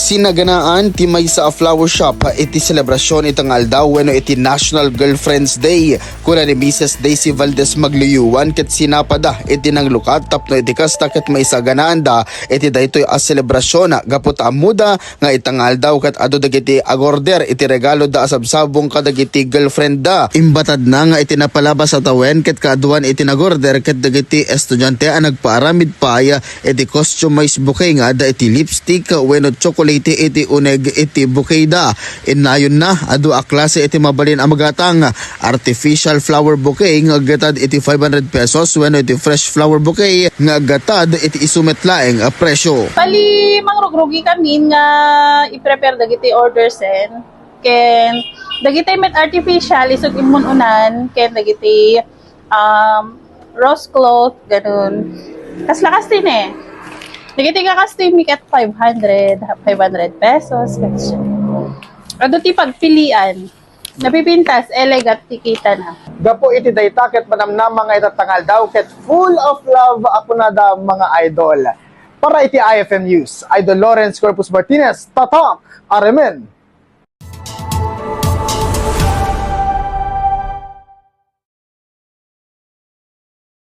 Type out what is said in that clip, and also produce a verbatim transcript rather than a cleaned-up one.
Sinaganaan ti maysa a flower shop iti selebrasyon ita nga aldaw wenno iti National Girlfriends Day. Kuna ni Missus Daisy Valdez Magluyuan ket sinapada iti nanglukat tapno iti kasta ket maisaganaanda iti daytoy a selebrasyon gapu ta ammoda nga ita nga aldaw ket adu dagiti agorder iti regaloda a sabsabong kadagiti girlfriendda. Imbatadna nga iti napalabas a tawen ket kaaduan iti nagorder ket dagiti estudiante a nagpaaramid pay iti customized bouquet nga adda iti lipstick wenno tsokolate iti uneg iti bouquetda. Innayonna, adu a klase iti mabalin a magatang, artificial flower bouquet nga aggatad iti five hundred pesos wenno iti fresh flower bouquet nga aggatad iti isu met laeng a presyo. Bali, mangrugrugi kami nga i-prepare dagiti ordersen. Ken dagiti met artificial isut' immun-unan ken dagiti, um, rose cloth, ganun. Kasla kastoy ne. Dagiti nga kastoy mi ket five hundred, five hundred pesos, ganun siya. Adu ti pagpilian. Napipintas, elegant ti kitana. Gapu iti dayta ket manamnama nga ita nga aldaw ket full of love a kunada, mga idol. Para iti I F M News, Idol Lawrence Corpus Martinez, Tatak, Aremen.